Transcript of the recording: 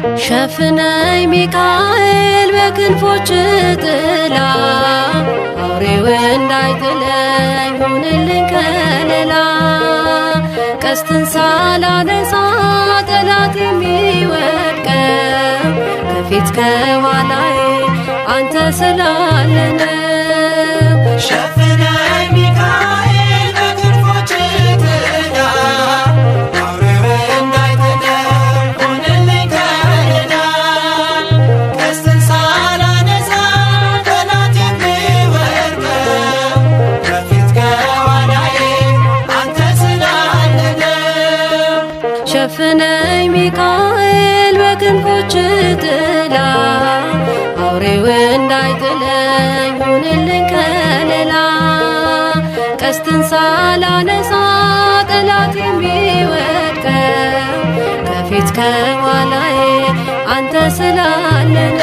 ሸፍነኝ ሚካኤል በክንፎች ጥላ፣ አውሬው እንዳይጥለኝ ሁንልኝ ከለላ። ቀስትን ሳላነሳ ጠላት የሚወድቀው ከፊት ከኋላዬ አንተ ስላለ ነው። ሸፍነኝ ሚካኤል በክንፎችህ ጥላ፣ አውሬው እንዳይጥለኝ ሁንልኝ ከለላ። ቀስትን ሳላነሳ ጠላት የሚወድቀው ከፊት ከኋላዬ አንተ ስላለ ነው። ሸፍነኝ ሚካኤል በክንፎችህ ጥላ፣ አውሬው እንዳይጥለኝ ሁንልኝ ከለላ። ቀስትን ሳላነሳ ጠላት የሚወድቀው ከፊት ከኋላዬ አንተ ስላለ ነው።